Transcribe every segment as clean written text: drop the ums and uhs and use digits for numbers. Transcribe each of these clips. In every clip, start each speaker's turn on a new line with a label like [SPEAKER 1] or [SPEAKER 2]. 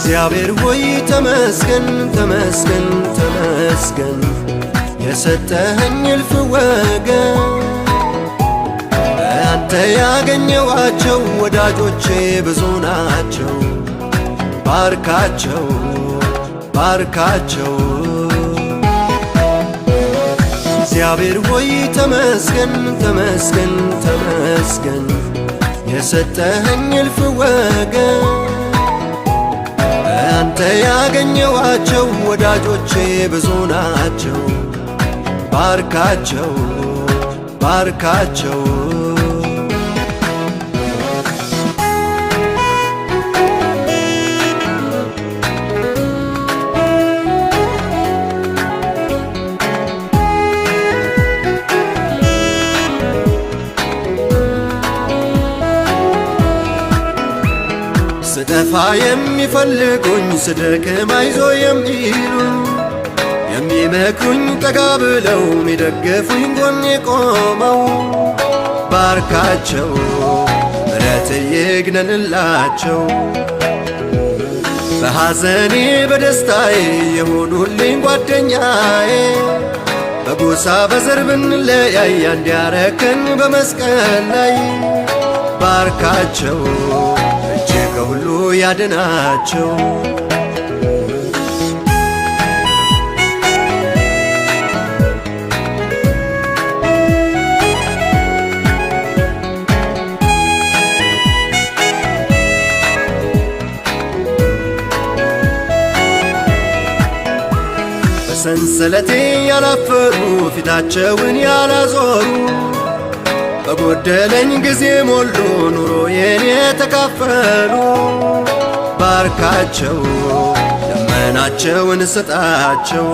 [SPEAKER 1] እግዚአብሔር ሆይ ተመስገን፣ ተመስገን፣ ተመስገን፣ የሰጠኸኝ እልፍ ወገን። አንተ ያገኘዋቸው ወዳጆቼ ብዙ ናቸው። ባርካቸው፣ ባርካቸው። እግዚአብሔር ሆይ ተመስገን፣ ተመስገን፣ ተመስገን፣ የሰጠኸኝ እልፍ ወገን። አንተ ያገኘዋቸው ወዳጆቼ ብዙ ናቸው። ባርካቸው፣ ባርካቸው። ስጠፋ የሚፈልጉኝ፣ ስደክም አይዞ የሚሉ፣ የሚመክሩኝ፣ ጠጋ ብለው የሚደግፉኝ፣ ጎኔ ቆመው፣ ባርካቸው፣ ምረት ይግነንላቸው። በሐዘኔ በደስታዬ የሆኑልኝ ጓደኛዬ፣ በጎሳ በዘር ብንለያይ አንድ ያረከን በመስቀል ላይ። ባርካቸው፣ እጅ ከሁሉ ያድናቸው። በሰንሰለቴ ያላፈሩ፣ ፊታቸውን ያላዞሩ፣ በጎደለኝ ጊዜ ሞሉ፣ ኑሮዬን የተካፈሉ፣ ባርካቸው፣ ልመናቸውን ስጣቸው።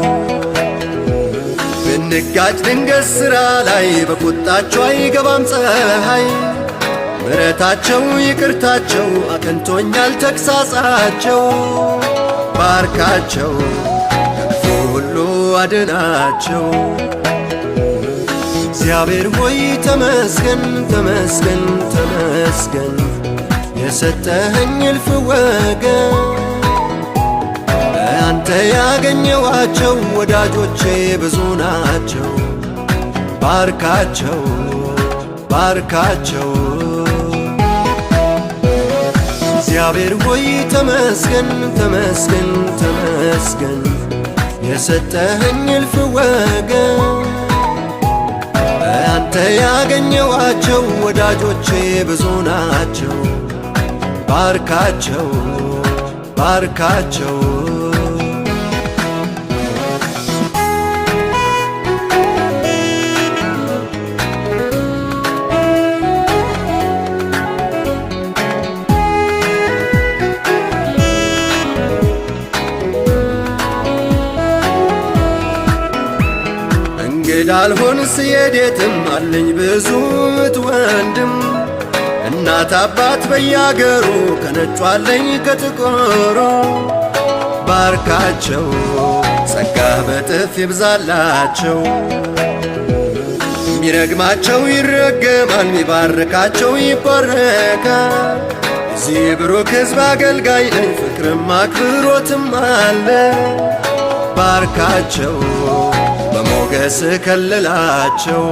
[SPEAKER 1] ብንጋጭ ድንገት ሥራ ላይ በቁጣቸው አይገባም ፀሐይ። ምሕረታቸው ይቅርታቸው አቅንቶኛል ተግሳጻቸው። ባርካቸው፣ ከክፉ ሁሉ አድናቸው። እግዚአብሔር ሆይ ተመስገን፣ ተመስገን፣ ተመስገን፣ የሰጠኸኝ እልፍ ወገን። አንተ ያገኘዋቸው ወዳጆቼ ብዙ ናቸው። ባርካቸው፣ ባርካቸው። እግዚአብሔር ሆይ ተመስገን፣ ተመስገን፣ ተመስገን፣ የሰጠኸኝ እልፍ ወገን። አንተ ያገኘዋቸው ወዳጆቼ ብዙ ናቸው። ባርካቸው፣ ባርካቸው። እንግዳ አልሆን ስሄድ የትም፣ አለኝ ብዙ እህት ወንድም፣ እናት አባት በያገሩ፣ ከነጩ አለኝ ከጥቁሩ። ባርካቸው፣ ጸጋህ በጥፍ ይብዛላቸው። ሚረግማቸው ይረገማል፣ ሚባርካቸው ይባረካል። እዚህ ብሩክ ሕዝብ አገልጋይ ነኝ፣ ፍቅርም አክብሮትም አለ። ባርካቸው፣ በሞገስ ከልላቸው።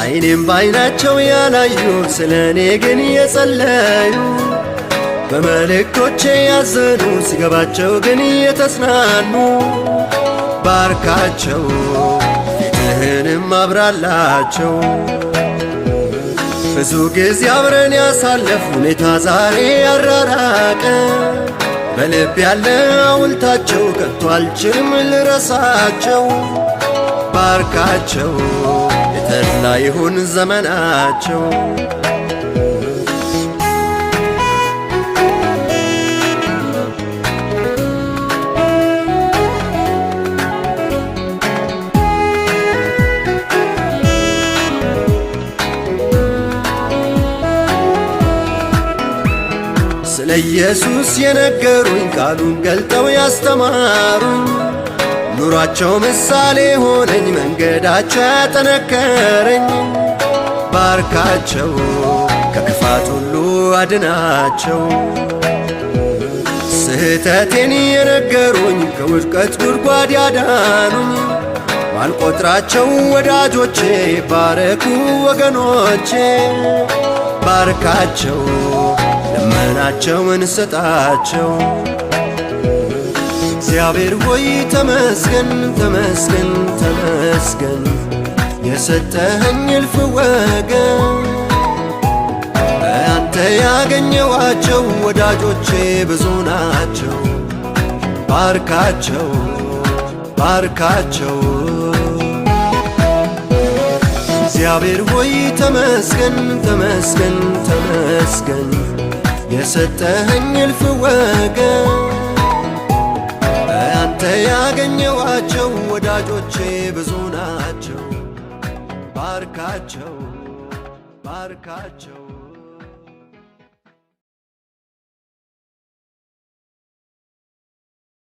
[SPEAKER 1] አይኔም ባይናቸው ያላዩ፣ ስለ እኔ ግን የጸለዩ፣ በመልእክቶቼ ያዘኑ፣ ሲገባቸው ግን የተጽናኑ፣ ባርካቸው፣ ፊትህንም አብራላቸው። ብዙ ጊዜ አብረን ያሳለፍ ሁኔታ ዛሬ ያራራቀ፣ በልብ ያለ ሐውልታቸው ከቶ አልችልም ልረሳቸው። ባርካቸው፣ የተድላ ይሁን ዘመናቸው። ኢየሱስ የነገሩኝ ቃሉን ገልጠው ያስተማሩኝ፣ ኑሯቸው ምሳሌ ሆነኝ፣ መንገዳቸው ያጠነከረኝ። ባርካቸው፣ ከክፋት ሁሉ አድናቸው። ስህተቴን የነገሩኝ፣ ከውድቀት ጉድጓድ ያዳኑኝ፣ ማልቆጥራቸው ወዳጆቼ ባረኩ ወገኖቼ። ባርካቸው፣ ልመናቸውን ስጣቸው። እግዚአብሔር ሆይ ተመስገን፣ ተመስገን፣ ተመስገን፣ የሰጠኸኝ እልፍ ወገን። በአንተ ያገኘዋቸው ወዳጆቼ ብዙ ናቸው። ባርካቸው፣ ባርካቸው። እግዚአብሔር ሆይ ተመስገን፣ ተመስገን፣ ተመስገን፣ የሰጠኸኝ እልፍ ወገን። በአንተ ያገኘዋቸው ወዳጆቼ ብዙ ናቸው። ባርካቸው፣ ባርካቸው።